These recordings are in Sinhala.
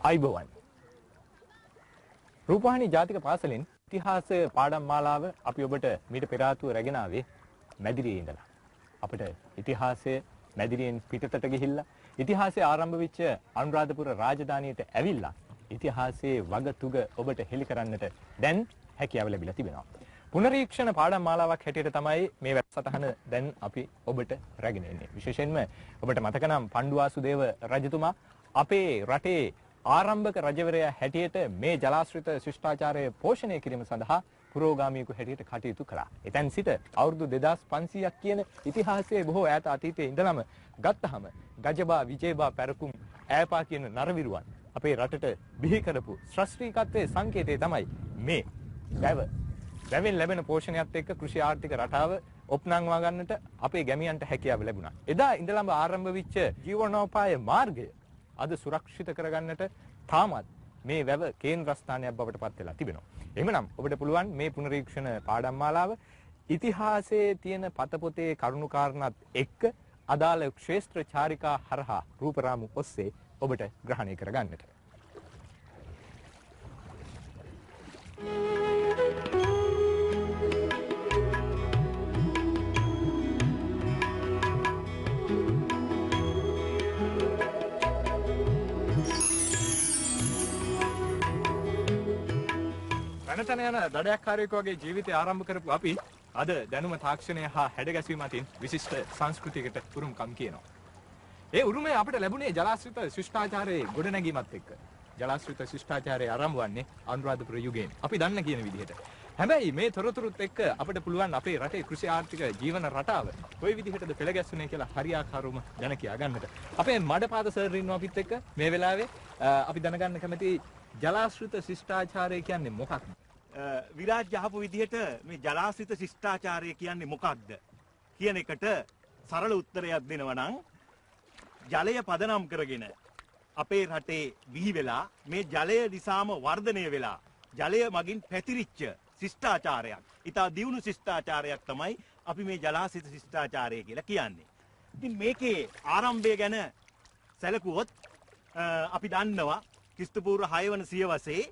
අයිබෝවන්. රූපවාහිනී ජාතික පාසලෙන් ඉතිහාස පාඩම් මාලාව අපි ඔබට මීට පෙර ආතුව රැගෙන ආවේ මැදිරියේ ඉඳලා. අපිට ඉතිහාසය මැදිරියෙන් පිටතට ගිහිල්ලා ඉතිහාසය ආරම්භ වෙච්ච අනුරාධපුර රාජධානියට ඇවිල්ලා ඉතිහාසයේ වගතුග ඔබට හෙළි කරන්නට දැන් හැකියාව ලැබිලා තිබෙනවා. පුනරීක්ෂණ පාඩම් මාලාවක් හැටියට තමයි මේ වැඩසටහන දැන් අපි ඔබට රැගෙන එන්නේ. විශේෂයෙන්ම ඔබට මතක නම් පණ්ඩුවාසුදේව රජතුමා අපේ රටේ ආරම්භක රජවරයා හැටියට මේ ජලාශ්‍රිත ශිෂ්ටාචාරය පෝෂණය කිරීම සඳහා පුරෝගාමියෙකු හැටියට කටයුතු කළා. එතෙන් සිට අවුරුදු 2500ක් කියන ඉතිහාසයේ බොහෝ ඈත අතීතයේ ඉඳලම ගත්තහම ගජබා විජේබා පැරකුම් ඈපා කියන නරවිරුවන් අපේ රටට බිහි කරපු ශ්‍රේෂ්ඨීකත්වයේ සංකේතය තමයි මේ වැව. වැවෙන් ලැබෙන පෝෂණයත් එක්ක කෘෂි ආර්ථික රටාව ඔප්නංවා ගන්නට අපේ ගැමියන්ට හැකියාව ලැබුණා. එදා ඉඳලම ආරම්භ වෙච්ච ජීවනෝපාය මාර්ගය අද සුරක්ෂිත කරගන්නට තාමත් මේ වැව කේන්ද්‍රස්ථානයක් බවට පත් වෙලා තිබෙනවා. එහෙමනම් ඔබට පුළුවන් මේ පුනරීක්ෂණ පාඩම් මාලාව ඉතිහාසයේ තියෙන පතපොතේ කරුණු කාරණාත් එක්ක අදාළ ක්ෂේත්‍ර චාරිකා හරහා රූපරාමු ඔස්සේ ඔබට ග්‍රහණය කරගන්නට. වෙනතන යන දඩයක්කාරයෙකු වගේ ජීවිතය ආරම්භ කරපු අපි අද දැනුම තාක්ෂණය හා හැඩගැස්වීම අතින් විශිෂ්ට සංස්කෘතියකට උරුමකම් කියනවා. ඒ උරුමය අපිට ලැබුණේ ජලාශ්‍රිත ශිෂ්ටාචාරයේ ගොඩනැගීමත් එක්ක. ජලාශ්‍රිත ශිෂ්ටාචාරය ආරම්භ වන්නේ අනුරාධපුර යුගයෙන්. අපි දන්න කියන විදිහට. හැබැයි මේ තොරතුරුත් එක්ක අපිට පුළුවන් අපේ රටේ කෘෂි ආර්ථික ජීවන රටාව කොයි විදිහටද පෙළ ගැස්සුනේ කියලා හරියාකාරවම දැන කියා ගන්නට. අපේ මඩපාත සර් ඉන්නවා අපිත් එක්ක මේ වෙලාවේ. අපි දැනගන්න කැමති ජලාශ්‍රිත ශිෂ්ටාචාරය කියන්නේ මොකක්ද? විරාජ් අහපු විදිහට මේ ජලාශ්‍රිත ශිෂ්ටාචාරය කියන්නේ මොකක්ද කියන එකට සරල උත්තරයක් දෙනවා නම් ජලය පදනම් කරගෙන අපේ රටේ බිහි වෙලා මේ ජලය නිසාම වර්ධනය වෙලා ජලය මගින් පැතිරිච්ච ශිෂ්ටාචාරයක්, ඉතා දියුණු ශිෂ්ටාචාරයක් තමයි අපි මේ ජලාශ්‍රිත ශිෂ්ටාචාරය කියලා කියන්නේ. ඉතින් මේකේ ආරම්භය ගැන සැලකුවොත් අපි දන්නවා ක්‍රිස්තු පූර්ව 6 වන සියවසේ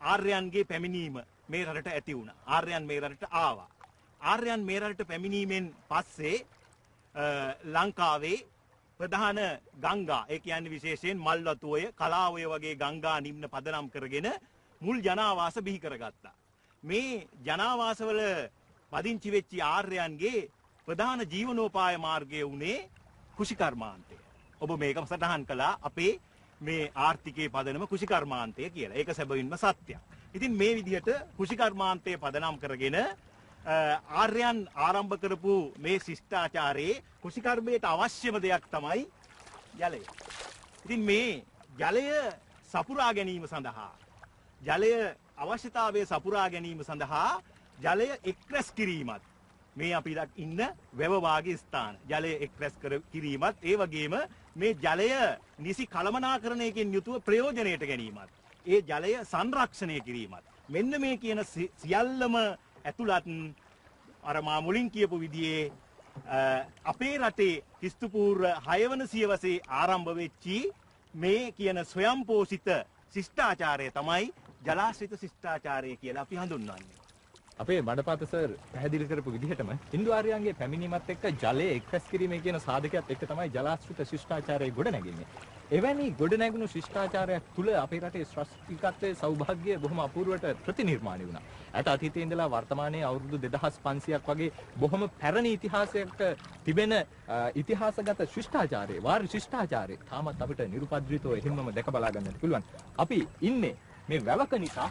ආර්යයන්ගේ පැමිණීම මේ රටට ඇති වුණා. ආර්යයන් මේ රටට ආවා. ආර්යයන් මේ රටට පැමිණීමෙන් පස්සේ ලංකාවේ ප්‍රධාන ගංගා, ඒ කියන්නේ විශේෂයෙන් මල්වතු ඔය, කලාව ඔය වගේ ගංගා නිම්න පදනම් කරගෙන මුල් ජනාවාස බිහි කරගත්තා. මේ ජනාවාසවල පදිංචි වෙච්ච ආර්යයන්ගේ ප්‍රධාන ජීවනෝපාය මාර්ගය වුණේ කෘෂිකර්මාන්තය. ඔබ මේක සටහන් කළා අපේ මේ ආර්ථිකයේ පදනම කෘෂිකර්මාන්තය කියලා. ඒක සැබවින්ම සත්‍යයක්. ඉතින් මේ විදිහට කෘෂිකර්මාන්තය පදනම් කරගෙන ආර්යයන් ආරම්භ කරපු මේ ශිෂ්ටාචාරයේ කෘෂිකර්මයට අවශ්‍යම දෙයක් තමයි ජලය. ඉතින් මේ ජලය සපුරා ගැනීම සඳහා, ජලය අවශ්‍යතාවය සපුරා ගැනීම සඳහා ජලය එක්රැස් කිරීමත්, මේ අපි ඉන්න වැව වාගේ ස්ථාන ජලය එක්රැස් කිරීමත්, ඒ වගේම මේ ජලය නිසි කළමනාකරණයකින් යුතුව ප්‍රයෝජනයට ගැනීමත්, ඒ ජලය සංරක්ෂණය කිරීමත්, මෙන්න මේ කියන සියල්ලම ඇතුළත් අර මා මුලින් කියපු විදිහේ අපේ රටේ ක්‍රිස්තු පූර්ව 6 වන සියවසේ ආරම්භ වෙච්චි මේ කියන ස්වයංපෝෂිත ශිෂ්ටාචාරය තමයි ජලාශ්‍රිත ශිෂ්ටාචාරය කියලා අපි හඳුන්වන්නේ. අපේ මඩපාත සර් පැහැදිලි කරපු විදිහටම හින්දු ආර්යයන්ගේ පැමිණීමත් එක්ක ජලය එක්රැස් කිරීමේ කියන සාධකයත් එක්ක තමයි ජලාශ්‍රිත ශිෂ්ටාචාරය ගොඩනැගෙන්නේ. එවැනි ගොඩනැගුණු ශිෂ්ටාචාරයක් තුල අපේ රටේ ශ්‍රේෂ්ඨීකත්වයේ සෞභාග්‍ය බොහොම අපූර්වට ප්‍රතිනිර්මාණය වුණා. ඈත අතීතයේ ඉඳලා වර්තමානයේ අවුරුදු 2500ක් වගේ බොහොම පැරණි ඉතිහාසයක තිබෙන ඉතිහාසගත ශිෂ්ටාචාරය, වාරි ශිෂ්ටාචාරය තාමත් අපිට නිරුපද්‍රිතව එහෙම්මම දැක බලා ගන්නට පුළුවන්. අපි ඉන්නේ මේ වැවක නිසා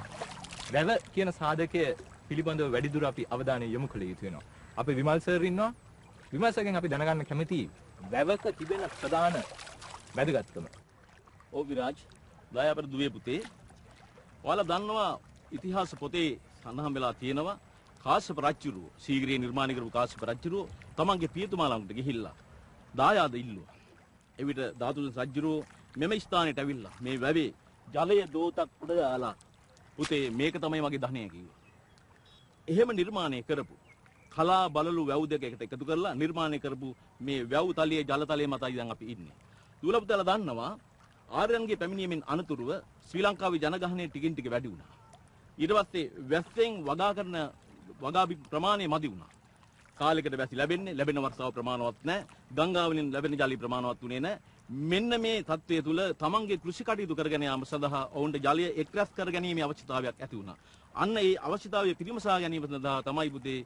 වැව කියන සාධකය පිළිබඳව වැඩිදුර අපි අවධානය යොමු කළ යුතු වෙනවා. අපි විමල් සර් ඉන්නවා. විමල් සර්ගෙන් අපි දැනගන්න කැමති වැවක තිබෙන ප්‍රධාන වැදගත්කම. ඔව් විරාජ්, දයාපර දුවේ පුතේ, ඔයාලා දන්නවා ඉතිහාස පොතේ සඳහන් වෙලා තියෙනවා කාශ්‍යප රජුරුව, සීගිරිය නිර්මාණය කරපු කාශ්‍යප රජුරුව තමන්ගේ පියතුමා ළඟට ගිහිල්ලා දායාද ඉල්ලුවා. එවිට ධාතුන් රජුරුව මෙම ස්ථානයට ඇවිල්ලා මේ වැවේ ජලය දෝතක් උඩ දාලා පුතේ මේක තමයි මගේ ධනය කිව්වා. එහෙම නිර්මාණය කරපු කලා බලලු වැව් දෙක එකට එකතු කරලා නිර්මාණය කරපු මේ වැව් තලියේ ජල තලයේ මතයි දැන් අපි ඉන්නේ. දුවලා පුතාලා දන්නවා ආර්යයන්ගේ පැමිණීමෙන් අනතුරුව ශ්‍රී ලංකාවේ ජනගහනය ටිකින් ටික වැඩි වුණා. ඊට පස්සේ වැස්සෙන් වගා කරන වගා ප්‍රමාණය මදි වුණා. කාලයකට වැසි ලැබෙන්නේ, ලැබෙන වර්ෂාව ප්‍රමාණවත් නැහැ. ගංගාවලින් ලැබෙන ජලය ප්‍රමාණවත් උනේ නැහැ. මෙන්න මේ තත්ත්වය තුල තමන්ගේ කෘෂි කටයුතු කරගෙන යාම සඳහා ඔවුන්ට ජලය එක්රැස් කර ගැනීමේ අවශ්‍යතාවයක් ඇති වුණා. අන්න ඒ අවශ්‍යතාවය පිරිමසා ගැනීම සඳහා තමයි පුතේ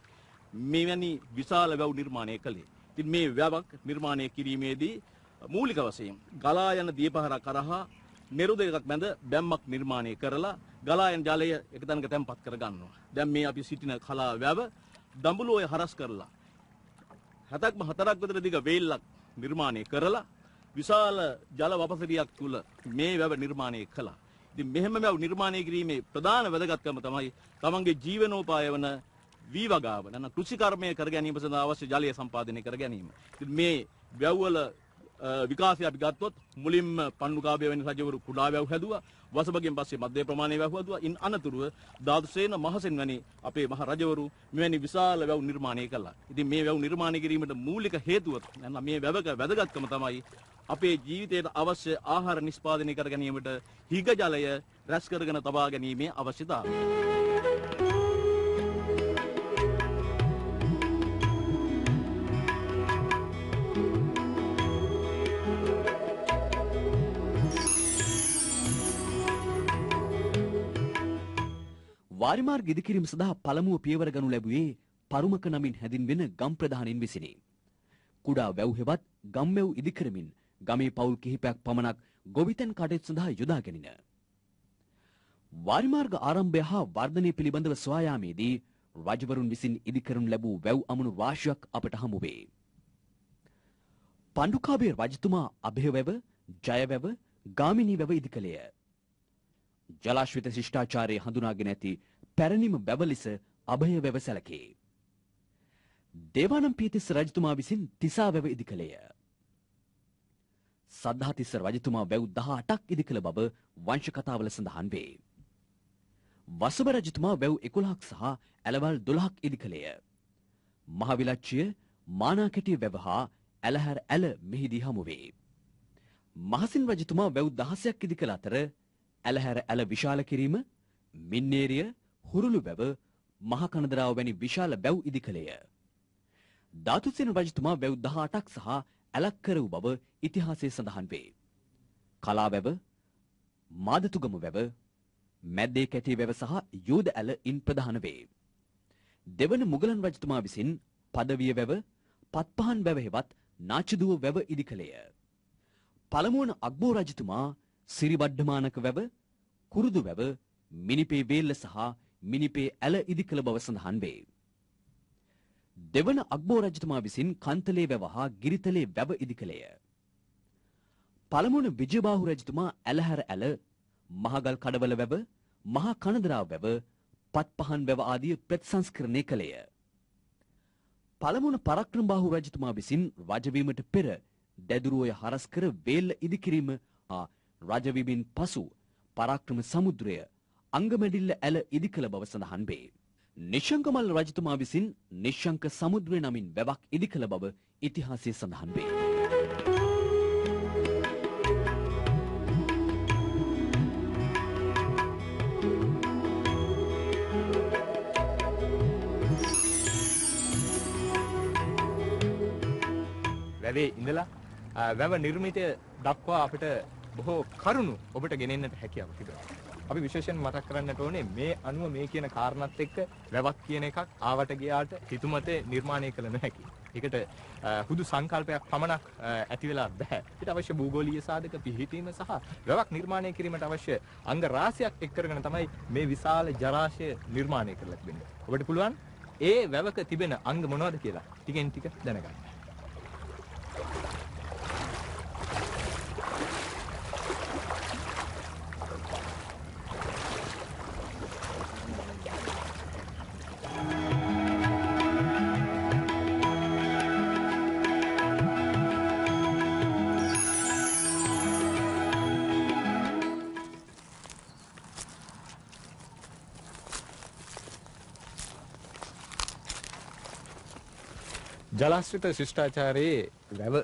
මෙවැනි විශාල වැව් නිර්මාණය කළේ. ඉතින් මේ වැවක් නිර්මාණය කිරීමේදී මූලික වශයෙන් ගලා යන දියපහරක් කරහා නෙරු දෙකක් මැද බැම්මක් නිර්මාණය කරලා ගලා යන ජලය එක තැනක තැන්පත් කර ගන්නවා. දැන් මේ අපි සිටින කලා වැව දඹුලු ඔය හරස් කරලා හතක්ම හතරක් විතර දිග වේල්ලක් නිර්මාණය කරලා විශාල ජල වපසරියක් තුල මේ වැව නිර්මාණය කළා. ඉතින් මෙහෙම වැව් නිර්මාණය කිරීමේ ප්‍රධාන වැදගත්කම තමයි තමන්ගේ ජීවනෝපාය වන වී වගාව නැත්නම් කෘෂි කර්මය කර ගැනීම සඳහා අවශ්‍ය ජලය සම්පාදනය කර ගැනීම. ඉතින් මේ වැව් වල විකාශය අපි ගත්තොත් මුලින්ම පණ්ඩුකාභය වැනි රජවරු කුඩා වැව් හැදුවා. වසබගෙන් පස්සේ මධ්‍ය ප්‍රමාණයේ වැව් හැදුවා. ඉන් අනතුරුව ධාතුසේන මහසෙන් වැනි අපේ මහ රජවරු මෙවැනි විශාල වැව් නිර්මාණය කළා. ඉතින් මේ වැව් නිර්මාණය කිරීමට මූලික හේතුව නැත්නම් මේ වැවක වැදගත්කම තමයි අපේ ජීවිතයට අවශ්‍ය ආහාර නිෂ්පාදනය කර ගැනීමට හිග ජලය රැස් කරගෙන තබා ගැනීමේ අවශ්‍යතාවය. වාරිමාර්ග ඉදිකිරීම සඳහා පළමුව පියවර ගනු ලැබුවේ පරුමක නමින් හැඳින්වෙන ගම් ප්‍රධානීන් විසිනි. කුඩා වැව් හෙවත් ගම් වැව් ඉදිකරමින් ගමේ පවුල් කිහිපයක් පමණක් ගොවිතැන් කටයුතු සඳහා යොදා ගැනින. වාරිමාර්ග ආරම්භය හා වර්ධනය පිළිබඳව සොයා යාමේදී රජවරුන් විසින් ඉදිකරනු ලැබූ වැව් අමුණු රාශියක් අපට හමු වේ. පණ්ඩුකාභය රජතුමා අභය වැව, ජය වැව, ගාමිණී වැව ඉදි කළේය. ජලාශ්‍රිත ශිෂ්ටාචාරයේ හඳුනාගෙන ඇති පැරණිම වැව ලෙස අභය වැව සැලකේ. දේවානම්පියතිස්ස රජතුමා විසින් තිසා වැව ඉදි කළේය. සද්ධාතිස්ස රජතුමා වැව් 18ක් ඉදි කළ බව වංශ කතාවල සඳහන් වේ. වසබ රජතුමා වැව් 11ක් සහ ඇලවල් 12ක් ඉදි කළේය. මහවිලච්චිය, මානාකැටිය වැව හා ඇලහැර ඇල මෙහිදී හමු වේ. මහසින් රජතුමා වැව් 16ක් ඉදි කළ අතර ඇලහැර ඇල විශාල කිරීම, මින්නේරිය, හුරුළු වැව, මහ කනදරාව වැනි විශාල වැව් ඉදි කළේය. ධාතුසේන රජතුමා වැව් 18ක් සහ ඇලක් කර වූ බව ඉතිහාසයේ සඳහන් වේ. කලා වැව, මාදතුගම වැව, මැද්දේ කැටි වැව සහ යෝධ ඇල ඉන් ප්‍රධාන වේ. දෙවන මුගලන් රජතුමා විසින් පදවිය වැව, පත්පහන් වැව හෙවත් නාචදුව වැව ඉදි කළේය. පළමුවන අක්බෝ රජතුමා සිරිවඩ්ඩමානක වැව, කුරුදු වැව, මිනිපේ වේල්ල සහ මිනිපේ ඇල ඉදි කළ බව සඳහන් වේ. දෙවන අක්බෝ රජතුමා විසින් කන්තලේ වැව හා ගිරිතලේ වැව ඉදි කළේය. පළමුවන විජයබාහු රජතුමා ඇලහැර ඇල, මහගල් කඩවල වැව, මහා කනදරාව වැව, පත්පහන් වැව ආදිය ප්‍රතිසංස්කරණය කළේය. පළමුවන පරාක්‍රමබාහු රජතුමා විසින් රජවීමට පෙර දැදුරු ඔය හරස් කර වේල්ල ඉදි කිරීම හා රජවීමෙන් පසු පරාක්‍රම සමුද්‍රය අංගමැඩිල්ල ඇල ඉදි කළ බව සඳහන් වේ. නිශ්ශංකමල්ල රජතුමා විසින් නිශ්ශංක සමුද්‍රය නමින් වැවක් ඉදි කළ බව ඉතිහාසයේ සඳහන් වේ. වැවේ ඉඳලා වැව නිර්මිතය දක්වා අපිට බොහෝ කරුණු ඔබට ගෙනෙන්නට හැකියාව තිබෙනවා. අපි විශේෂයෙන් මතක් කරන්නට ඕනේ මේ අනුව මේ කියන කාරණත් එක්ක වැවක් කියන එකක් ආවට ගියාට හිතුමතේ නිර්මාණය කළ නොහැකි. ඒකට හුදු සංකල්පයක් පමණක් ඇති වෙලා බෑ. ඊට අවශ්‍ය භූගෝලීය සාධක පිහිටීම සහ වැවක් නිර්මාණය කිරීමට අවශ්‍ය අංග රාශියක් එක් කරගෙන තමයි මේ විශාල ජලාශය නිර්මාණය කරලා තිබෙන්නේ. ඔබට පුළුවන් ඒ වැවක තිබෙන අංග මොනවද කියලා ටිකෙන් ටික දැනගන්න. ජලාශ්‍රිත ශිෂ්ටාචාරයේ වැව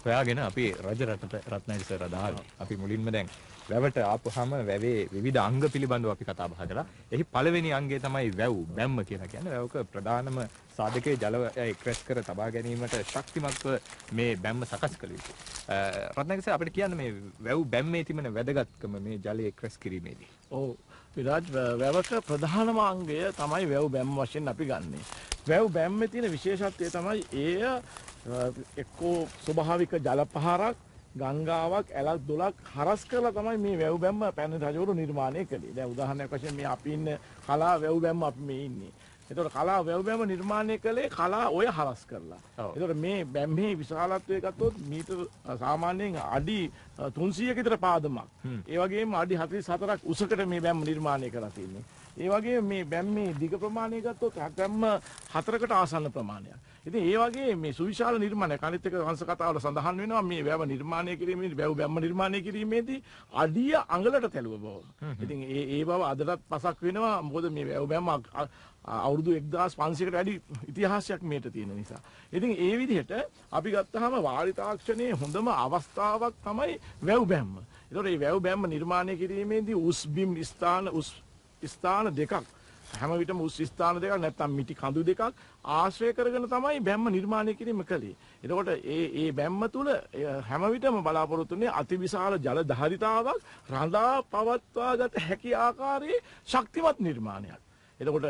හොයාගෙන අපි රජ රටට රත්නායක සර් අදාළයි. අපි මුලින්ම දැන් වැවට ආපුවාම වැවේ විවිධ අංග පිළිබඳව අපි කතා බහ කළා. එහි පළවෙනි අංගය තමයි වැව් බැම්ම කියලා කියන්නේ. වැවක ප්‍රධානම සාධකයේ ජලය එක්රැස් කර තබා ගැනීමට ශක්තිමත්ව මේ බැම්ම සකස් කළ යුතුයි. රත්නායක සර් අපිට කියන්න මේ වැව් බැම්මේ තිබෙන වැදගත්කම මේ ජලය එක්රැස් කිරීමේදී. ඔව් විරාජ්, වැවක ප්‍රධානම අංගය තමයි වැව් බැම්ම වශයෙන් අපි ගන්නෙ. වැව් බැම්මේ තියෙන විශේෂත්වය තමයි එය එක්කෝ ස්වභාවික ජල පහරක්, ගංගාවක්, ඇලක් දොලක් හරස් කරලා තමයි මේ වැව් බැම්ම පැරණි රජවරු නිර්මාණය කළේ. දැන් උදාහරණයක් වශයෙන් මේ අපි ඉන්න කලා වැව් බැම්ම අපි මේ ඉන්නේ. එතකොට කලා වැව් බැම්ම නිර්මාණය කළේ කලා ඔය හරස් කරලා. එතකොට මේ බැම්මේ විශාලත්වය ගත්තොත් මීටර් සාමාන්‍යයෙන් අඩි 300ක විතර පාදමක්. ඒ වගේම අඩි 44ක් උසකට මේ බැම්ම නිර්මාණය කරලා තියෙන්නේ. ඒ වගේම මේ බැම්මේ දිග ප්‍රමාණය ගත්තොත් බැම්ම 4කට ආසන්න ප්‍රමාණයක්. ඉතින් ඒ වගේ මේ සුවිශාල නිර්මාණයක්. අනිත් එක වංශ කතාවල සඳහන් වෙනවා මේ වැව නිර්මාණය කිරීමේදී, වැව් බැම්ම නිර්මාණය කිරීමේදී අඩිය අඟලට තැළුව බව. ඉතින් ඒ බව අදටත් පසක් වෙනවා. මොකද මේ වැව් බැම්ම අවුරුදු 1500කට වැඩි ඉතිහාසයක් මේට තියෙන නිසා. ඉතින් ඒ විදිහට අපි ගත්තාම වාරි තාක්ෂණයේ හොඳම අවස්ථාවක් තමයි වැව් බැම්ම. ඒතකොට මේ වැව් බැම්ම නිර්මාණය කිරීමේදී උස් බිම් ස්ථාන, උස් ස්ථාන දෙකක්, හැම විටම උස් ස්ථාන දෙකක් නැත්නම් මිටි කඳු දෙකක් ආශ්‍රය කරගෙන තමයි බැම්ම නිර්මාණය කිරීම කළේ. එතකොට ඒ බැම්ම තුල හැම විටම බලාපොරොත්තු වෙන්නේ අතිවිශාල ජල ධාරිතාවක් රඳා පවත්වා ගත හැකි ආකාරයේ ශක්තිමත් නිර්මාණයක්. එතකොට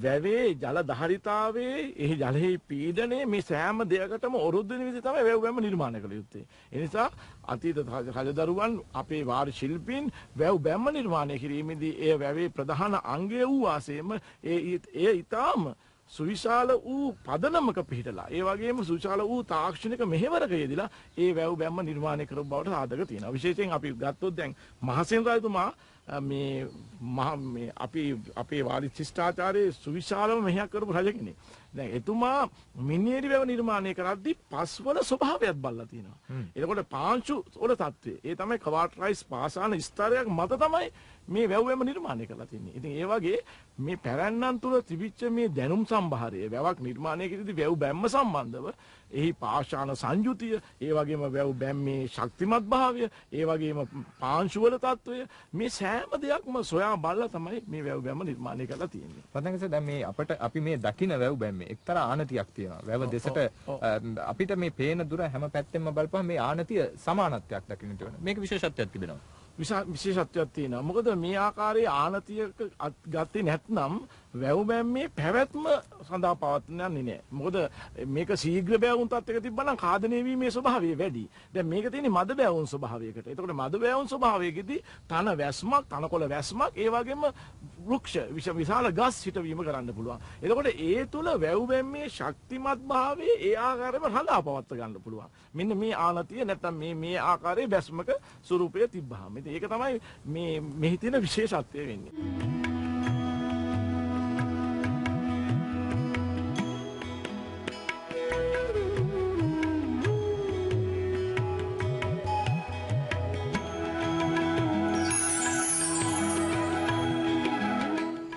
වැවේ ජල ධාරිතාවේ එහි ජලයේ පීඩනය මේ සෑම දෙයකටම ඔරොත්තු වෙන විදිහ තමයි වැව් බැම්ම නිර්මාණය කළ යුත්තේ. ඒ නිසා අතීත රජදරුවන් අපේ වාරි ශිල්පීන් වැව් බැම්ම නිර්මාණය කිරීමේදී එය වැවේ ප්‍රධාන අංගය වූ වාසයේම එය ඊටාම සුවිශාල වූ පදනමක පිහිටලා, ඒ වගේම සුවිශාල වූ තාක්ෂණික මෙහෙවරක යෙදিলা ඒ වැව් බැම්ම නිර්මාණය කරපු බවට සාධක තියෙනවා. විශේෂයෙන් අපි ගත්තොත් දැන් මහසේන රජතුමා මේ මේ අපි අපේ වාරි ශිෂ්ටාචාරයේ සුවිශාලම මෙහෙයක් කරපු රජ කෙනෙක්. දැන් එතුමා මිනියරි වැව නිර්මාණය කරද්දී පස්වල ස්වභාවයත් බලලා තියෙනවා. එතකොට පාංශු වල තත්ත්වය, ඒ තමයි කවාටරයිස් පාෂාණ ස්තරයක් මත තමයි මේ වැව් බැම්ම නිර්මාණය කරලා තින්නේ. ඉතින් ඒ වගේ මේ පැරැන්නන් තුල තිබිච්ච මේ දැනුම් සම්භාරය, වැවක් නිර්මාණය කිරීමේදී වැව් බැම්ම සම්බන්ධව එහි පාෂාණ සංයුතිය, ඒ වගේම වැව් බැම්මේ ශක්තිමත් භාවය, ඒ වගේම පාංශු වල තත්ත්වය, මේ සෑම දෙයක්ම සොයා බලලා තමයි මේ වැව් බැම්ම නිර්මාණය කරලා තියෙන්නේ. රත්නායක සර්, දැන් මේ අපට අපි මේ දකින වැව් බැම්මේ එක්තරා ආනතියක් තියෙනවා. වැව දෙසට අපිට මේ පේන දුර හැම පැත්තෙම බලපුවම මේ ආනතිය සමානත්වයක් දකින්නට වෙනවා. මේක විශේෂත්වයක් තිබෙනවා. විශේෂත්වයක් තියෙනවා. මොකද මේ ආකාරයේ ආනතියක ගත්තේ නැත්නම් වැව් බැම්මේ පැවැත්ම සඳහා පවත්වන්න යන්නේ නැහැ. මොකද මේක ශීඝ්‍ර බැවුම් තත්ත්වයක තිබ්බනම් ඛාදනය වීමේ ස්වභාවය වැඩි. දැන් මේක තියෙන්නේ මද බැවුම් ස්වභාවයකට. එතකොට මද බැවුම් ස්වභාවයකදී තන වැස්මක්, තනකොළ වැස්මක්, ඒ වගේම වෘක්ෂ විශාල ගස් හිටවීම කරන්න පුළුවන්. එතකොට ඒ තුල වැව් බැම්මේ ශක්තිමත් භාවය ඒ ආකාරයෙන්ම රඳා පවත්ව ගන්න පුළුවන්. මෙන්න මේ ආනතිය නැත්නම් මේ ආකාරයේ වැස්මක ස්වරූපය තිබ්බහම. ඉතින් ඒක තමයි මේ මෙහි තියෙන විශේෂත්වය වෙන්නේ.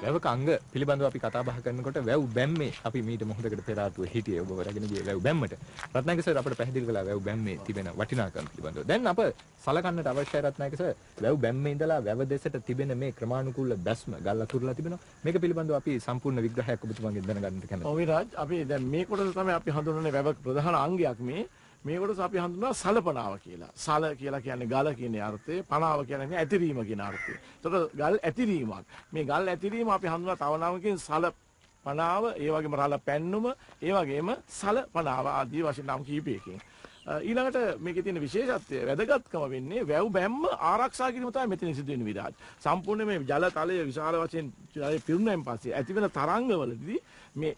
වැවක අංග පිළිබඳව අපි කතා බහ කරනකොට වැව් බැම්මේ අපි මීට මොහොතකට පෙර ආතුව හිටියේ ඔබව රැගෙන ගියේ වැව් බැම්මට. රත්නායක සර් අපට පැහැදිලි කළා වැව් බැම්මේ තිබෙන වටිනාකම පිළිබඳව. දැන් අප සලකන්නට අවශ්‍යයි රත්නායක සර්, වැව් බැම්මේ ඉඳලා වැව දෙසට තිබෙන මේ ක්‍රමානුකූල බැස්ම ගල් අතුරලා තිබෙනවා. මේක පිළිබඳව අපි සම්පූර්ණ විග්‍රහයක් ඔබතුමාගෙන් දැනගන්නට කැමතියි. ඔව් විරාජ්, අපි දැන් මේ කොටස තමයි අපි හඳුන්වන්නේ වැවක ප්‍රධාන අංගයක් මේ. මේ කොටස අපි හඳුන්වනවා සලපනාව කියලා. සල කියලා කියන්නේ ගල කියන අර්ථය, පනාව කියන්නේ ඇතිරීම කියන අර්ථය. එතකොට ගල් ඇතිරීමක්. මේ ගල් ඇතිරීම අපි හඳුන්වන තව නමකින් සලපනාව, ඒ වගේම රළ පැන්නුම, ඒ වගේම සලපනාව ආදී වශයෙන් නම් කීපයකින්. ඊළඟට මේකේ තියෙන විශේෂත්වය, වැදගත්කම වෙන්නේ වැව් බැම්ම ආරක්ෂා කිරීම තමයි මෙතන සිදු වෙන්නේ විරාජ්. සම්පූර්ණ මේ ජල තලය විශාල වශයෙන් ජලය පිරුණාන් පස්සේ ඇතිවෙන තරංගවලදී මේ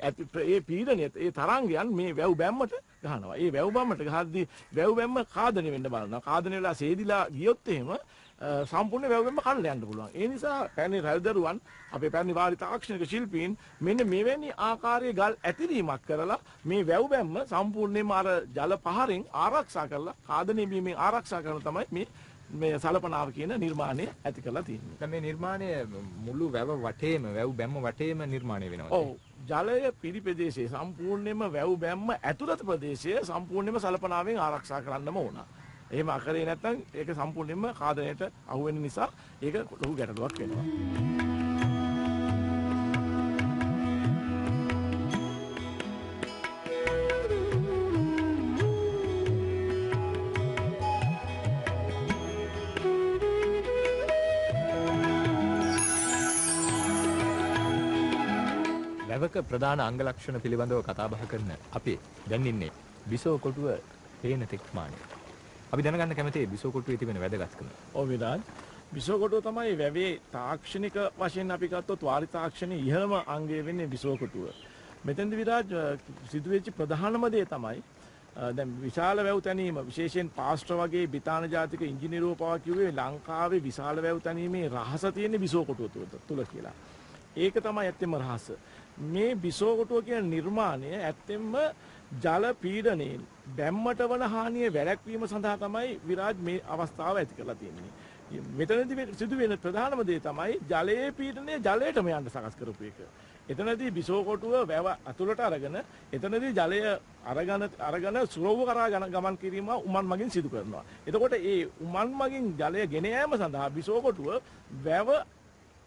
ඒ පීඩනය, ඒ තරංගයන් මේ වැව් බැම්මට ගහනවා. ඒ වැව් බැම්මට ගහද්දී වැව් බැම්ම ඛාදනය වෙන්න බලනවා. ඛාදනය වෙලා සේදිලා ගියොත් එහෙම සම්පූර්ණ වැව් බැම්ම කඩලා යන්න පුළුවන්. ඒ නිසා පැරණි රජදරුවන්, අපේ පැරණි වාරි තාක්ෂණික ශිල්පීන් මෙන්න මෙවැනි ආකාරයේ ගල් ඇතිරීමක් කරලා මේ වැව් බැම්ම සම්පූර්ණයෙන්ම අර ජල පහරින් ආරක්ෂා කරලා, ඛාදනය වීමෙන් ආරක්ෂා කරන තමයි මේ සලපනාව කියන නිර්මාණය ඇති කරලා තියෙන්නේ. දැන් මේ නිර්මාණය මුළු වැව වටේම, වැව් බැම්ම වටේම නිර්මාණය වෙනවා. ඔව්. ජලය පිරි ප්‍රදේශයේ සම්පූර්ණයෙන්ම වැව් බැම්ම ඇතුළත ප්‍රදේශය සම්පූර්ණයෙන්ම සලපනාවෙන් ආරක්ෂා කරන්නම ඕන. එහෙම අකරේ නැත්නම් ඒක සම්පූර්ණයෙන්ම කාදනයට අහු වෙන නිසා ඒක ලොකු ගැටලුවක් වෙනවා. වැවක ප්‍රධාන අංග ලක්ෂණ පිළිබඳව කතා බහ කරන අපි දැන් ඉන්නේ බිසෝ කොටුව පේන තෙක් මානෙ. අපි දැනගන්න කැමතියි බිසෝ කොටුවේ තිබෙන වැදගත්කම. ඔව් විරාජ්, බිසෝ කොටුව තමයි වැවේ තාක්ෂණික වශයෙන් අපි ගත්තොත් වාරි තාක්ෂණයේ ඉහළම අංගය වෙන්නේ බිසෝ කොටුව. මෙතෙන්ද විරාජ් සිදුවෙච්ච ප්‍රධානම දේ තමයි දැන් විශාල වැව් තැනීම, විශේෂයෙන් පාස්ටර් වගේ බ්‍රිතාන්‍ය ජාතික ඉංජිනේරුවෝ පවා කිව්වේ ලංකාවේ විශාල වැව් තැනීමේ රහස තියෙන්නේ බිසෝ කොටුව තුල කියලා. ඒක තමයි ඇත්තෙන්ම රහස. මේ බිසෝ කොටුව කියන නිර්මාණය ඇත්තෙන්ම ජල පීඩනයෙන් බැම්මට වන හානිය වැළැක්වීම සඳහා තමයි විරාජ් මේ අවස්ථාව ඇති කරලා තියෙන්නේ. මෙතනදී සිදුවෙන ප්‍රධානම දේ තමයි ජලයේ පීඩනය ජලයටම යන්න සකස් කරපු එක. එතනදී බිසෝ කොටුව වැව අතුලට අරගෙන එතනදී ජලය අරගෙන සුරව්ව කරා ගමන් කිරීම උමන් මගින් සිදු කරනවා. එතකොට ඒ උමන් මගින් ජලය ගෙන යාම සඳහා බිසෝ කොටුව වැව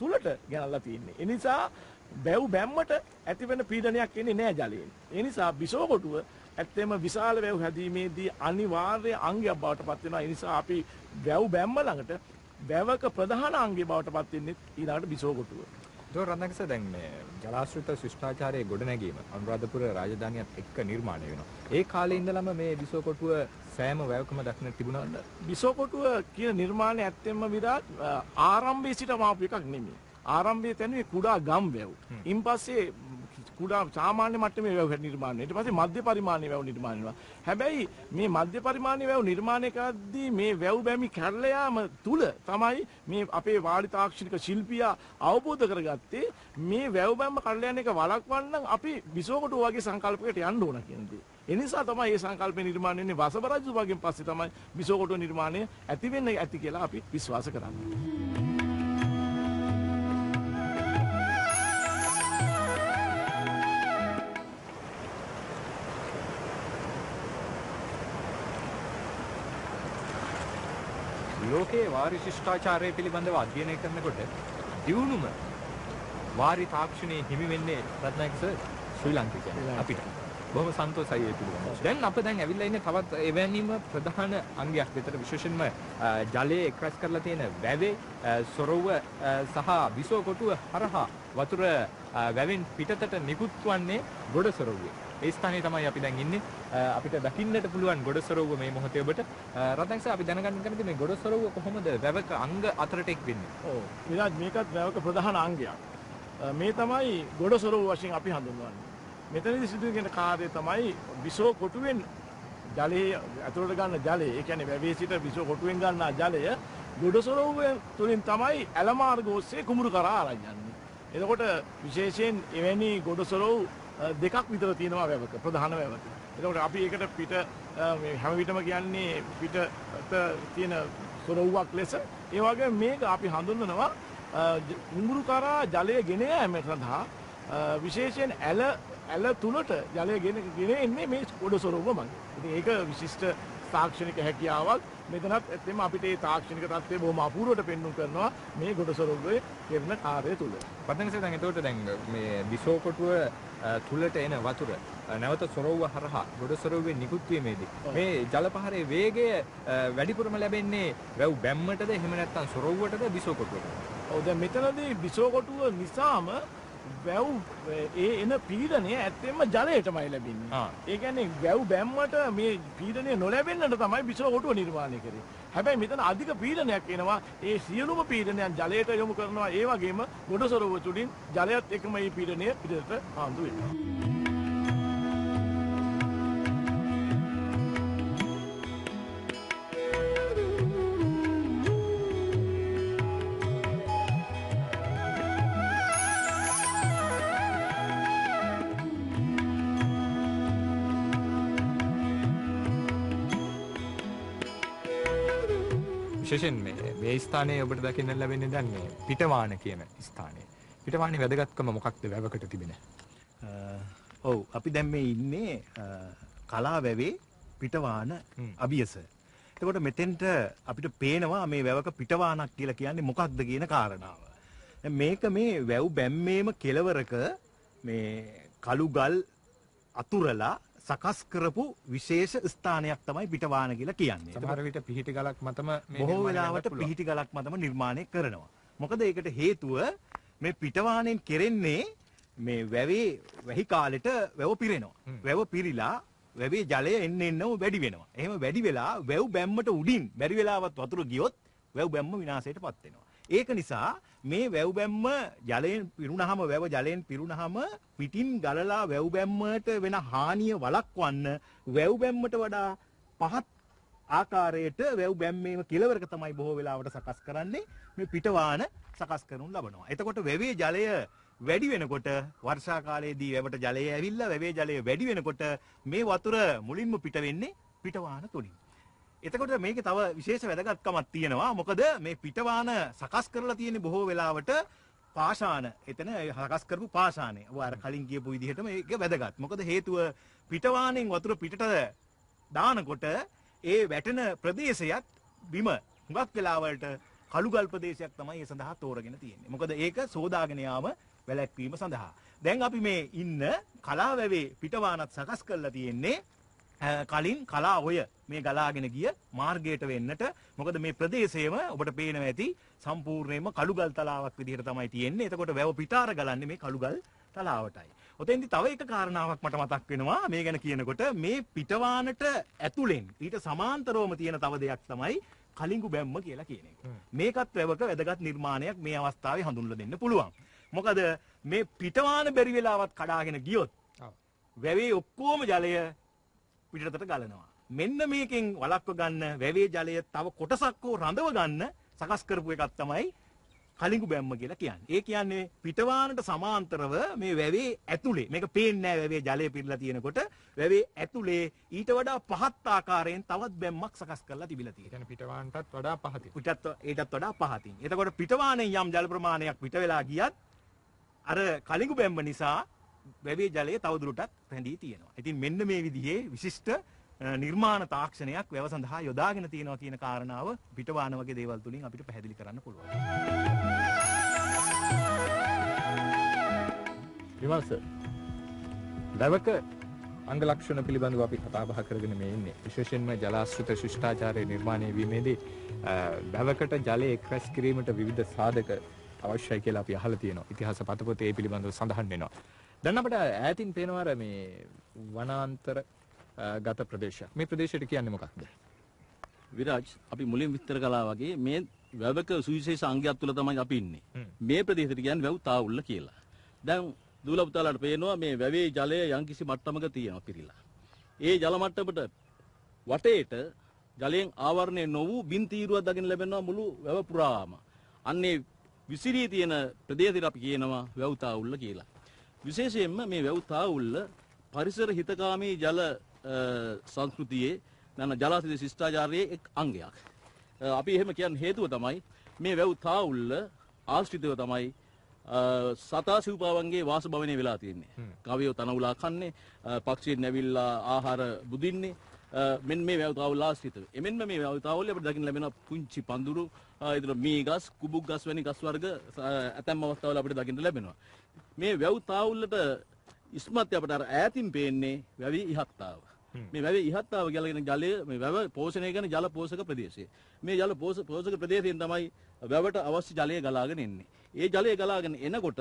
තුලට ගෙනල්ලා තියෙන්නේ. ඒ නිසා වැව් බැම්මට ඇතිවෙන පීඩනයක් එන්නේ නෑ ජලයෙන්. ඒ නිසා බිසෝ කොටුව ඇත්තෙම විශාල වැව් හැදීමේදී අනිවාර්ය අංගයක් බවට පත් වෙනවා. ඒ නිසා අපි වැව් බැම්ම ළඟට වැවක ප්‍රධාන අංගය බවට පත් වෙන්නේ ඊළඟට බිසෝ කොටුව. ඒතකොට රත්නාකර සර්, දැන් මේ ජලාශ්‍රිත ශිෂ්ටාචාරයේ ගොඩනැගීම අනුරාධපුර රාජධානියත් එක්ක නිර්මාණය වෙනවා. ඒ කාලේ ඉඳලම මේ බිසෝ කොටුව සෑම වැවකම දක්නට තිබුණාද? බිසෝ කොටුව කියන නිර්මාණය ඇත්තෙන්ම විරාජ් ආරම්භයේ සිටම ආපු එකක් නෙමෙයි. ආරම්භයේ තැනුවේ කුඩා ගම් වැව්. ඉන්පස්සේ කුඩා සාමාන්‍ය මට්ටමේ වැව් නිර්මාණය. ඊට පස්සේ මධ්‍ය පරිමාණයේ වැව් නිර්මාණය වෙනවා. හැබැයි මේ මධ්‍ය පරිමාණයේ වැව් නිර්මාණය කරද්දී මේ වැව් බැමි කැරලා යාම තුල තමයි මේ අපේ වාඩි තාක්ෂණික ශිල්පියා අවබෝධ කරගත්තේ මේ වැව් බැම්ම කඩලා යන එක වළක්වන්න අපි බිසෝ කොටුව වගේ සංකල්පයකට යන්න ඕන කියන දේ. ඒ නිසා තමයි මේ සංකල්පය නිර්මාණය වෙන්නේ. වසබ රජතුමාගෙන් පස්සේ තමයි බිසෝ කොටුව නිර්මාණය ඇති වෙන්න ඇති කියලා අපි විශ්වාස කරන්නේ. ලෝකයේ වාරි ශිෂ්ටාචාරය පිළිබඳව අධ්‍යයනය කරනකොට දියුණුම වාරි තාක්ෂණයේ හිමි වෙන්නේ රත්නායක සර් ශ්‍රී ලාංකිකයන් අපිට. බොහොම සන්තෝෂයි ඒ පිළිබඳව. දැන් අප දැන් ඇවිල්ලා ඉන්නේ තවත් එවැනිම ප්‍රධාන අංගයක් විතර, විශේෂයෙන්ම ජලයේ එක්රැස් කරලා තියෙන වැවේ සොරව්ව සහ බිසෝ කොටුව හරහා වතුර වැවෙන් පිටතට නිකුත් වන්නේ ගොඩ සොරව්වේ. ඒ ස්ථානයේ තමයි අපි දැන් ඉන්නේ. අපිට දකින්නට පුළුවන් ගොඩ සොරව්ව මේ මොහොතේ ඔබට. රත්නායක සර්, අපි දැනගන්න කැමති මේ ගොඩ සොරව්ව කොහොමද වැවක අංග අතරට එක් වෙන්නේ? ඔව් විරාජ්, මේකත් වැවක ප්‍රධාන අංගයක්. මේ තමයි ගොඩ සොරව්ව වශයෙන් අපි හඳුන්වන්නේ. මෙතනදී සිදුවෙන කාර්යය තමයි බිසෝ කොටුවෙන් ජලයේ ඇතුළට ගන්න ජලය, ඒ කියන්නේ වැවේ සිට බිසෝ කොටුවෙන් ගන්නා ජලය ගොඩ සොරව්වෙන් තුලින් තමයි ඇල මාර්ග ඔස්සේ කුඹුරු කරා අරන් යන්නේ. එතකොට විශේෂයෙන් එවැනි ගොඩ සොරව් දෙකක් විතර තියෙනවා වැවක, ප්‍රධාන වැවක. එතකොට අපි ඒකට පිට මේ හැම විටම කියන්නේ පිටත තියෙන සොරව්වක් ලෙස. ඒ වගේම මේක අපි හඳුන්වනවා කුඹුරු කරා ජලය ගෙන යාම සඳහා විශේෂයෙන් ඇල තුලට ජලය ගෙන එන්නේ මේ ගොඩ සොරව්ව මගින්. ඉතින් ඒක විශිෂ්ට තාක්ෂණික හැකියාවක්. මෙතනත් ඇත්තටම අපිට මේ තාක්ෂණික තත්ත්වය බොහොම අපූර්වට පෙන්වු කරනවා මේ ගොඩ සොරව්වේ කරන කාර්යය තුල. පතංග සර්, දැන් එතකොට දැන් මේ බිසෝ කොටුව තුලට එන වතුර නැවත සොරව්ව හරහා ගොඩ සොරව්වේ නිකුත් වීමේදී මේ ජල පහරේ වේගය වැඩිපුරම ලැබෙන්නේ වැව් බැම්මටද, එහෙම නැත්නම් සොරව්වටද, බිසෝ කොටුවටද? ඔව්, දැන් මෙතනදී බිසෝ කොටුව නිසාම වැව් ඒ එන පීඩනය ඇත්තෙන්ම ජලයටමයි ලැබෙන්නේ. ඒ කියන්නේ වැව් බැම්මට මේ පීඩනය නොලැබෙන්නට තමයි බිසෝ කොටුව නිර්මාණය කරේ. හැබැයි මෙතන අධික පීඩනයක් එනවා. ඒ සියලුම පීඩනයන් ජලයට යොමු කරනවා. ඒ වගේම ගොඩ සොරව්ව තුලින් ජලයත් එක්කම මේ පීඩනය පිටතට ආන්දු වෙනවා. විශේෂයෙන් මේ ස්ථානයේ ඔබට දකින්න ලැබෙන්නේ දැන් මේ පිටවාන කියන ස්ථානය. පිටවානේ වැදගත්කම මොකක්ද වැවකට තිබෙන? ඔව්, අපි දැන් මේ ඉන්නේ කලා වැවේ පිටවාන අභියස. එතකොට මෙතෙන්ට අපිට පේනවා මේ වැවක පිටවානක් කියලා කියන්නේ මොකක්ද කියන කාරණාව. දැන් මේක මේ වැව් බැම්මේම කෙලවරක මේ කළු ගල් අතුරලා සකස් කරපු විශේෂ ස්ථානයක් තමයි පිටවාන කියලා කියන්නේ. සමහර විට පිහිටි ගලක් මතම මේ බොහෝ වෙලාවට පිහිටි ගලක් මතම නිර්මාණය කරනවා. මොකද ඒකට හේතුව මේ පිටවානෙන් කෙරෙන්නේ මේ වැවේ වැහි කාලෙට වැව පිරෙනවා. වැව පිරීලා වැවේ ජලය එන්න එන්නම වැඩි වෙනවා. එහෙම වැඩි වෙලා වැව් බැම්මට උඩින් බැරි වෙලාවත් වතුර ගියොත් වැව් බැම්ම විනාශයටපත් වෙනවා. ඒක නිසා මේ වැව් බැම්ම ජලයෙන් පිරුණාම, වැව ජලයෙන් පිරුණාම පිටින් ගලලා වැව් බැම්මට වෙන හානිය වළක්වන්න වැව් බැම්මට වඩා පහත් ආකාරයට වැව් බැම්මේම කෙලවරක තමයි බොහෝ වෙලාවට සකස් කරන්නේ මේ පිටවාන සකස් කරනු ලබනවා. එතකොට වැවේ ජලය වැඩි වෙනකොට වර්ෂා කාලයේදී වැවට ජලය ඇවිල්ලා වැවේ ජලය වැඩි වෙනකොට මේ වතුර මුලින්ම පිට වෙන්නේ පිටවාන තුලින්. එතකොට මේකේ තව විශේෂ වැදගත්කමක් තියෙනවා. මොකද මේ පිටවාන සකස් කරලා තියෙන්නේ බොහෝ වෙලාවට පාෂාණ. එතන සකස් කරපු පාෂාණය. ඔය අර කලින් කියපු විදිහටම ඒක වැදගත්. මොකද හේතුව පිටවානෙන් වතුර පිටට දානකොට ඒ වැටෙන ප්‍රදේශයත් බිම හුඟක් වෙලාවලට කළුගල් ප්‍රදේශයක් තමයි ඒ සඳහා තෝරගෙන තියෙන්නේ. මොකද ඒක සෝදාගෙන යාම වැළැක්වීම සඳහා. දැන් අපි මේ ඉන්න කලා වැවේ පිටවානත් සකස් කරලා තියෙන්නේ කලින් කලා ඔය මේ ගලාගෙන ගිය මාර්ගයට වෙන්නට. මොකද මේ ප්‍රදේශයම ඔබට පේනවා ඇති සම්පූර්ණයෙන්ම කළුගල් තලාවක් විදිහට තමයි තියෙන්නේ. එතකොට වැව පිටාර ගලන්නේ මේ කළුගල් තලාවටයි. ඔතෙන්දි තව එක කාරණාවක් මට මතක් වෙනවා මේ ගැන කියනකොට. මේ පිටවානට ඇතුලෙන් ඊට සමාන්තරවම තියෙන තව දෙයක් තමයි කලිඟු බැම්ම කියලා කියන එක. මේකත් වැවක වැදගත් නිර්මාණයක් මේ අවස්ථාවේ හඳුන්වලා දෙන්න පුළුවන්. මොකද මේ පිටවාන බැරි වෙලාවත් කඩාගෙන ගියොත් වැවේ ඔක්කොම ජලය පිටරටට ගලනවා. මෙන්න මේකෙන් වළක්ව ගන්න වැවේ ජලය තව කොටසක් හෝ රඳව ගන්න සකස් කරපු එකක් තමයි කලිඟු බැම්ම කියලා කියන්නේ. ඒ කියන්නේ පිටවානට සමාන්තරව මේ වැවේ ඇතුලේ, මේක පේන්නේ නැහැ වැවේ ජලය පිරලා තියෙනකොට, වැවේ ඇතුලේ ඊට වඩා පහත් ආකාරයෙන් තවත් බැම්මක් සකස් කරලා තිබිලා තියෙනවා. ඒ කියන්නේ පිටවානටත් වඩා පහතින්. ඊටත් වඩා පහතින්. එතකොට පිටවානෙන් යම් ජල ප්‍රමාණයක් පිට වෙලා ගියත් අර කලිඟු බැම්ම නිසා වැවේ ජලය තවදුරටත් රැඳී තියෙනවා. ඉතින් මෙන්න මේ විදිහේ විශිෂ්ට නිර්මාණ තාක්ෂණයක් වැව සඳහා යොදාගෙන තියෙනවා කියන කාරණාව පිටවාන වගේ දේවල් තුලින් අපිට පැහැදිලි කරන්න පුළුවන්. විමර්ශ වැවක අංග ලක්ෂණ පිළිබඳව අපි කතා බහ කරගෙන මේ ඉන්නේ. විශේෂයෙන්ම ජලාශ්‍රිත ශිෂ්ටාචාරයේ නිර්මාණය වීමේදී වැවකට ජලය එක් රැස් කිරීමට විවිධ සාධක අවශ්‍යයි කියලා අපි අහලා තියෙනවා. ඉතිහාස පතපොතේ ඒ පිළිබඳව සඳහන් වෙනවා. දැන් අපිට ඈතින් පේනවා අර මේ වනාන්තර ගත ප්‍රදේශයක්. මේ ප්‍රදේශයට කියන්නේ මොකක්ද? විරාජ්, අපි මුලින් විස්තර කළා වගේ මේ වැවක සුවිශේෂ අංගයක් තුල තමයි අපි ඉන්නේ. මේ ප්‍රදේශයට කියන්නේ වැව් තාවුල්ල කියලා. දැන් දූලා පුතාලාට පේනවා මේ වැවේ ජලය යම්කිසි මට්ටමක තියෙනවා පිරීලා. ඒ ජල මට්ටමට වටේට ජලයෙන් ආවරණය නො වූ බින් තීරුවක් දකින්න ලැබෙනවා මුළු වැව පුරාම. අන්නේ විසිරී තියෙන ප්‍රදේශයට අපි කියනවා වැව් තාවුල්ල කියලා. විශේෂයෙන්ම මේ වැව් තාවුල්ල පරිසර හිතකාමී ජල සංස්කෘතියේ නැත්නම් ජලාශය ශිෂ්ටාචාරයේ එක් අංගයක්. අපි එහෙම කියන්න හේතුව තමයි මේ වැව් තාවුල්ල ආශ්‍රිතව තමයි සතා සිව්පාවන්ගේ වාසභවනය වෙලා තියෙන්නේ. ගවයෝ තනවුලා කන්නේ, පක්ෂීන් ඇවිල්ලා ආහාර බුදින්නේ මෙන්න මේ වැව් තාවුල්ල ආශ්‍රිතව. එමෙන්ම මේ වැව් තාවුල්ල අපිට දකින්න ලැබෙන පුංචි පඳුරු, ඊතර මී ගස්, කුබුක් ගස් වැනි ගස් වර්ග ඇතැම් අවස්ථාවල අපිට දකින්න ලැබෙනවා. මේ වැව් තාවුල්ලට ඉස්මත් අපිට අර ඈතින් පේන්නේ වැවේ ඉහත්තාව. මේ වැවේ ඉහත්තාව කියලා කියන ජලය මේ වැව පෝෂණය කරන ජල පෝෂක ප්‍රදේශය. මේ ජල පෝෂක ප්‍රදේශයෙන් තමයි වැවට අවශ්‍ය ජලය ගලාගෙන එන්නේ. ඒ ජලය ගලාගෙන එනකොට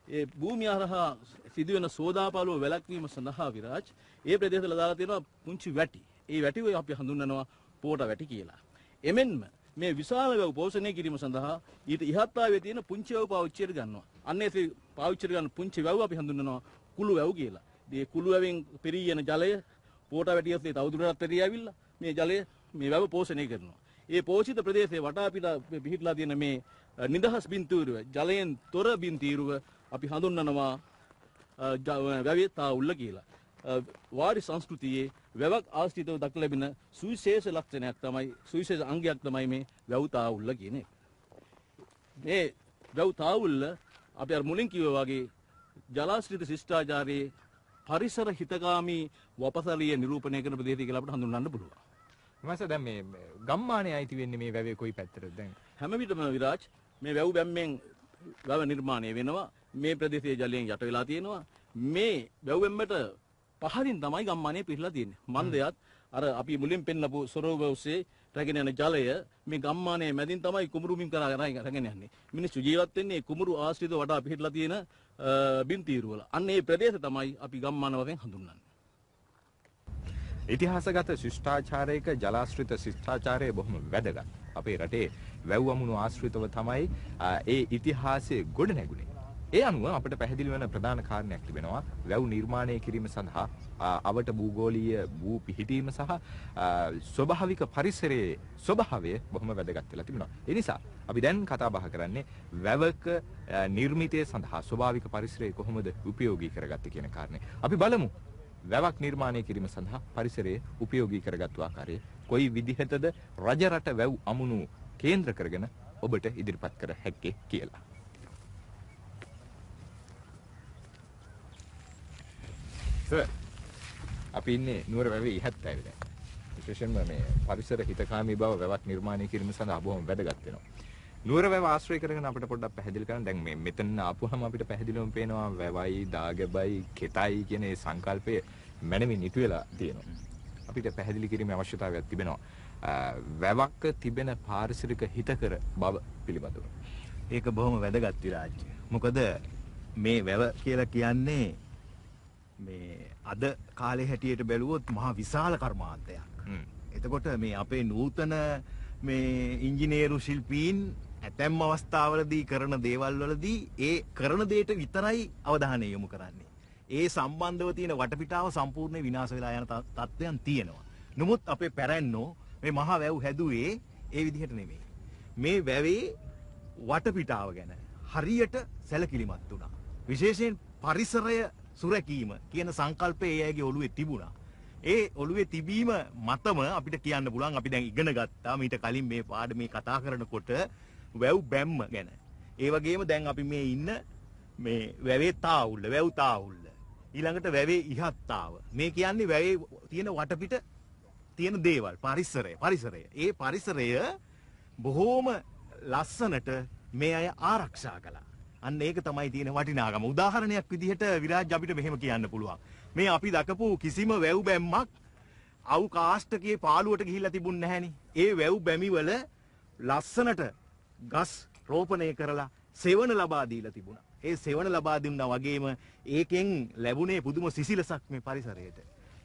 ඒ භූමිය හරහා සිදුවෙන සෝදාපාලුව වැළැක්වීම සඳහා විරාජ් ඒ ප්‍රදේශවල දාලා තියෙනවා පුංචි වැටි. ඒ වැටි ඔය අපි හඳුන්වනවා පෝට වැටි කියලා. එමෙන්ම මේ විශාල වැව් පෝෂණය කිරීම සඳහා ඊට ඉහත්තාවේ තියෙන පුංචි වැව් පාවිච්චියට ගන්නවා. අන්න ඒ පාවිච්චියට ගන්න පුංචි වැව් අපි හඳුන්වනවා කුළු වැව් කියලා. මේ කුළු වැවෙන් පෙරී යන ජලය පෝට වැටිය ඔස්සේ තවදුරටත් පෙරී ඇවිල්ලා මේ ජලය මේ වැව පෝෂණය කරනවා. ඒ පෝෂිත ප්‍රදේශයේ වටා පිට පිහිටලා තියෙන මේ නිදහස් බින්තීරුව, ජලයෙන් තොර බින්තීරුව අපි හඳුන්වනවා වැවේ තාවුල්ල කියලා. වාරි සංස්කෘතියේ වැවක් ආශ්‍රිතව දක්න ලැබෙන සුවිශේෂ ලක්ෂණයක් තමයි, සුවිශේෂ අංගයක් තමයි මේ වැව් තාවුල්ල කියන එක. මේ වැව් තාවුල්ල අපි අර මුලින් කිව්වා වගේ ජලාශ්‍රිත ශිෂ්ටාචාරයේ පරිසර හිතකාමී වපසරිය නිරූපණය කරන ප්‍රදේශය කියලා අපිට හඳුන්වන්න පුළුවන්. මම දැන් මේ ගම්මානයේ අයිති වෙන්නේ මේ වැවේ කොයි පැත්තටද දැන්? හැම විටම විරාජ් මේ වැව් බැම්මෙන් වැව නිර්මාණය වෙනවා. මේ ප්‍රදේශයේ ජලයෙන් යට වෙලා තියෙනවා. මේ වැව් බැම්මට පහළින් තමයි ගම්මානයේ පිහිලා තියෙන්නේ. මන්දයත් අර අපි මුලින් පෙන්නපු සොරොව ඔස්සේ රැගෙන යන ජලය මේ ගම්මානයේ මැදින් තමයි කුඹුරු බිම් කරා රැගෙන යන්නේ. මිනිස්සු ජීවත් වෙන්නේ කුඹුරු ආශ්‍රිතව වටා පිහිටලා තියෙන බිම් තීරු වල. අන්න ඒ ප්‍රදේශ තමයි අපි ගම්මාන වශයෙන් හඳුන්වන්නේ. ඉතිහාසගත ශිෂ්ටාචාරයක ජලාශ්‍රිත ශිෂ්ටාචාරය බොහොම වැදගත්. අපේ රටේ වැව් අමුණු ආශ්‍රිතව තමයි ඒ ඉතිහාසය ගොඩ නැගුණේ. ඒ අනුව අපිට පැහැදිලි වෙන ප්‍රධාන කාරණයක් තිබෙනවා. වැව් නිර්මාණය කිරීම සඳහා අවට භූගෝලීය භූ පිහිටීම සහ ස්වභාවික පරිසරයේ ස්වභාවය බොහොම වැදගත් වෙලා තිබෙනවා. ඒ නිසා අපි දැන් කතා බහ කරන්නේ වැවක නිර්මිතය සඳහා ස්වභාවික පරිසරය කොහොමද උපයෝගී කරගත්තේ කියන කාරණේ. අපි බලමු වැවක් නිර්මාණය කිරීම සඳහා පරිසරය උපයෝගී කරගත්තු ආකාරය කොයි විදිහටද රජරට වැව් අමුණු කේන්ද්‍ර කරගෙන ඔබට ඉදිරිපත් කර හැක්කේ කියලා. සර්, අපි ඉන්නේ නුවර වැවේ ඉහත් පැවේ දැන්. විශේෂයෙන්ම මේ පරිසර හිතකාමී බව වැවක් නිර්මාණය කිරීම සඳහා බොහොම වැදගත් වෙනවා. නුවර වැව ආශ්‍රය කරගෙන අපිට පොඩ්ඩක් පැහැදිලි කරන්න. දැන් මේ මෙතන ආපුවම අපිට පැහැදිලිවම පේනවා වැවයි, දාගැබයි, කෙතයි කියන ඒ සංකල්පය මනමින් ඉතු වෙලා තියෙනවා. අපිට පැහැදිලි කිරීමේ අවශ්‍යතාවයක් තිබෙනවා. වැවක තිබෙන පාරිසරික හිතකර බව පිළිබඳව. ඒක බොහොම වැදගත් විරාජ්. මොකද මේ වැව කියලා කියන්නේ මේ අද කාලේ හැටියට බැලුවොත් මහා විශාල කර්මාන්තයක්. එතකොට මේ අපේ නූතන මේ ඉංජිනේරු ශිල්පීන් ඇතැම් අවස්ථාවලදී කරන දේවල් වලදී ඒ කරන දෙයට විතරයි අවධානය යොමු කරන්නේ. ඒ සම්බන්ධව තියෙන වටපිටාව සම්පූර්ණයෙන් විනාශ වෙලා යන තත්ත්වයන් තියෙනවා. නමුත් අපේ පැරැන්නෝ මේ මහා වැව් හැදුවේ ඒ විදිහට නෙමෙයි. මේ වැවේ වටපිටාව ගැන හරියට සැලකිලිමත් වුණා. විශේෂයෙන් පරිසරය සුරැකීම කියන සංකල්පය ඒ අයගේ ඔළුවේ තිබුණා. ඒ ඔළුවේ තිබීම මතම අපිට කියන්න පුළුවන් අපි දැන් ඉගෙන ගත්තා මීට කලින් මේ පාඩමේ කතා කරනකොට වැව් බැම්ම ගැන. ඒ වගේම දැන් අපි මේ ඉන්න මේ වැවේ තාවුල්ල, වැව් තාවුල්ල. ඊළඟට වැවේ ඉහත් තාව. මේ කියන්නේ වැවේ තියෙන වටපිට තියෙන දේවල්, පරිසරය, පරිසරය. ඒ පරිසරය බොහෝම ලස්සනට මේ අය ආරක්ෂා කළා. අන්න ඒක තමයි තියෙන වටිනාකම. උදාහරණයක් විදිහට විරාජ් අපිට මෙහෙම කියන්න පුළුවන්. මේ අපි දකපු කිසිම වැව් බැම්මක් අවු කාෂ්ඨකයේ පාළුවට ගිහිල්ලා තිබුණ නැහැනේ. ඒ වැව් බැමිවල ලස්සනට ගස් රෝපණය කරලා සෙවණ ලබා දීලා තිබුණා. ඒ සෙවණ ලබා දුන්නා වගේම ඒකෙන් ලැබුණේ පුදුම සිසිලසක් මේ පරිසරයට.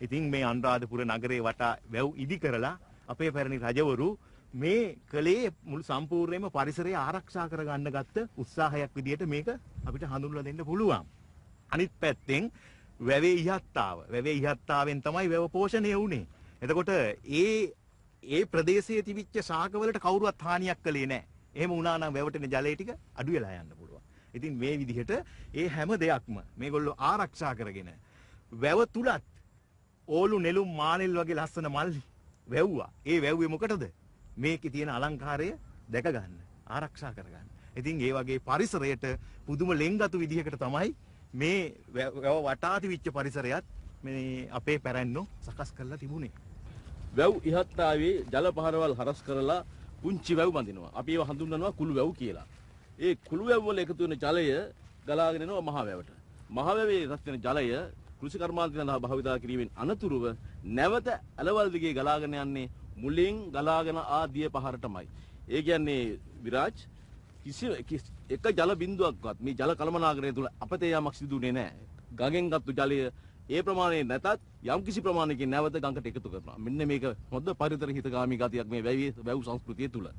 ඉතින් මේ අනුරාධපුර නගරේ වටා වැව් ඉදි කරලා අපේ පැරණි රජවරු මේ කලේ මුළු සම්පූර්ණයෙන්ම පරිසරය ආරක්ෂා කරගන්න ගත්ත උත්සාහයක් විදියට මේක අපිට හඳුන්වලා දෙන්න පුළුවන්. අනිත් පැත්තෙන් වැවේ ඉහත්තාව. වැවේ ඉහත්තාවෙන් තමයි වැව පෝෂණය වුනේ. එතකොට ඒ ඒ ප්‍රදේශයේ තිබිච්ච ශාකවලට කවුරුවත් හානියක් කළේ නැහැ. එහෙම වුණා නම් වැවට එන ජලය ටික අඩු වෙලා යන්න පුළුවන්. ඉතින් මේ විදිහට ඒ හැම දෙයක්ම මේගොල්ලෝ ආරක්ෂා කරගෙන වැව තුලත් ඕලු නෙළුම් මානෙල් වගේ ලස්සන මල් වැව්වා. ඒ වැව්වේ මොකටද? මේකේ තියෙන අලංකාරය දැක ගන්න, ආරක්ෂා කරගන්න. ඉතින් ඒ වගේ පරිසරයට පුදුම ලෙන්ගතු විදිහකට තමයි මේ වැව වටා තිබිච්ච පරිසරයත් මේ අපේ පැරැන්නෝ සකස් කරලා තිබුණේ. වැව් ඉහත් ආවේ ජල පහරවල් හරස් කරලා පුංචි වැව් බඳිනවා. අපි ඒව හඳුන්වනවා කුළු වැව් කියලා. ඒ කුළු වැව් වල එකතු වෙන ජලය ගලාගෙන එනවා මහ වැවට. මහ වැවේ රත් වෙන ජලය කෘෂි කර්මාන්ත සඳහා භාවිතා කිරීමෙන් අනතුරුව නැවත ඇලවල් දිගේ ගලාගෙන යන්නේ මුලින් ගලාගෙන ආ දිය පහරටමයි. ඒ කියන්නේ විරාජ් කිසි එක ජල බිඳුවක්වත් මේ ජල කළමනාකරණය තුළ අපතේ යාමක් සිදු වුණේ නැහැ. ගඟෙන් ගත්තු ජලය ඒ ප්‍රමාණය නැතත් යම් කිසි ප්‍රමාණයකින් නැවත ගඟට එකතු කරනවා. මෙන්න මේක හොඳ පරිසර හිතකාමී ගතියක් මේ වැව් සංස්කෘතිය තුළ.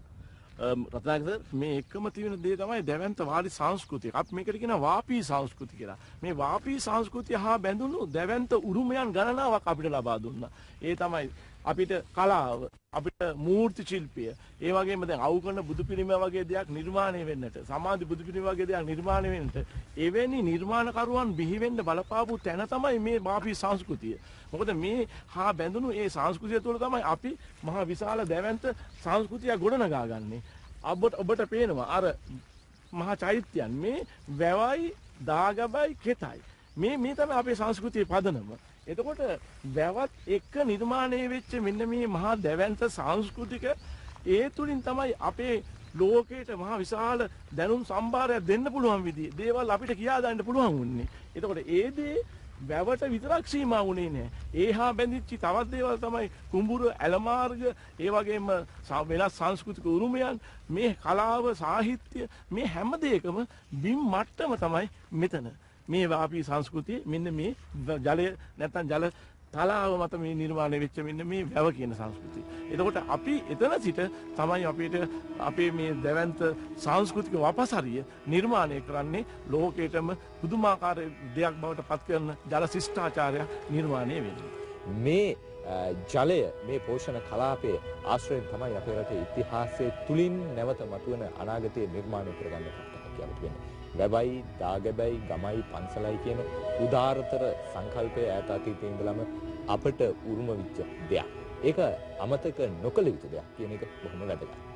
රත්නායක සර්, මේ එකම තියෙන දේ තමයි දැවැන්ත වාරි සංස්කෘතිය. අපි මේකට කියනවා වාපී සංස්කෘතිය කියලා. මේ වාපී සංස්කෘතිය හා බැඳුණු දැවැන්ත උරුමයන් ගණනාවක් අපිට ලබා දුන්නා. ඒ තමයි අපිට කලාව, අපිට මූර්ති ශිල්පය, ඒ වගේම දැන් අවු කරන බුදු පිළිම වගේ දෙයක් නිර්මාණය වෙන්නට, සමාධි බුදු පිළිම වගේ දෙයක් නිර්මාණය වෙන්නට, එවැනි නිර්මාණකරුවන් බිහි වෙන්න බලපාපු තැන තමයි මේ වාපී සංස්කෘතිය. මොකද මේ හා බැඳුණු ඒ සංස්කෘතිය තුළ තමයි අපි මහා විශාල දැවැන්ත සංස්කෘතියක් ගොඩනගා ගන්නේ. ඔබට පේනවා අර මහා චෛත්‍යයන් මේ වැවයි දාගබයි, කෙතයි. මේ මේ තමයි අපේ සංස්කෘතියේ පදනම. එතකොට වැවත් එක්ක නිර්මාණය වෙච්ච මෙන්න මේ මහා දැවැන්ත සංස්කෘතික ඒ තුලින් තමයි අපේ ලෝකයට මහා විශාල දැනුම් සම්භාරයක් දෙන්න පුළුවන් විදිය දේවල් අපිට කියා දාන්න පුළුවන් වුණේ. එතකොට ඒ දේ වැවට විතරක් සීමා වුණේ නෑ. ඒ හා බැඳිච්ච තවත් දේවල් තමයි කුඹුර, ඇලමාර්ග, ඒ වගේම වෙනස් සංස්කෘතික උරුමයන්, මේ කලාව, සාහිත්‍ය, මේ හැම දෙයකම බිම් මට්ටම තමයි මෙතන. මේ වාපී සංස්කෘතිය මෙන්න මේ ජලය නැත්තම් ජල තලාව මත මේ නිර්මාණය වෙච්ච මෙන්න මේ වැව කියන සංස්කෘතිය. එතකොට අපි එතන සිට තමයි අපිට අපේ මේ දැවැන්ත සංස්කෘතික වපසරිය නිර්මාණය කරන්නේ ලෝකයටම පුදුමාකාර දෙයක් බවට පත් කරන ජල ශිෂ්ටාචාරයක් නිර්මාණය වෙන්නේ. මේ ජලය, මේ පෝෂණ කලාපයේ ආශ්‍රයෙන් තමයි අපේ රටේ ඉතිහාසයේ තුලින් නැවත මතුවන අනාගතය නිර්මාණය කරගන්න හැකියාව තිබෙන්නේ. වැවයි, දාගැබයි, ගමයි, පන්සලයි කියන උදාරතර සංකල්පය ඈත අතීතයේ ඉඳලම අපට උරුම වෙච්ච දෙයක්. ඒක අමතක නොකළ යුතු දෙයක් කියන එක බොහොම වැදගත්.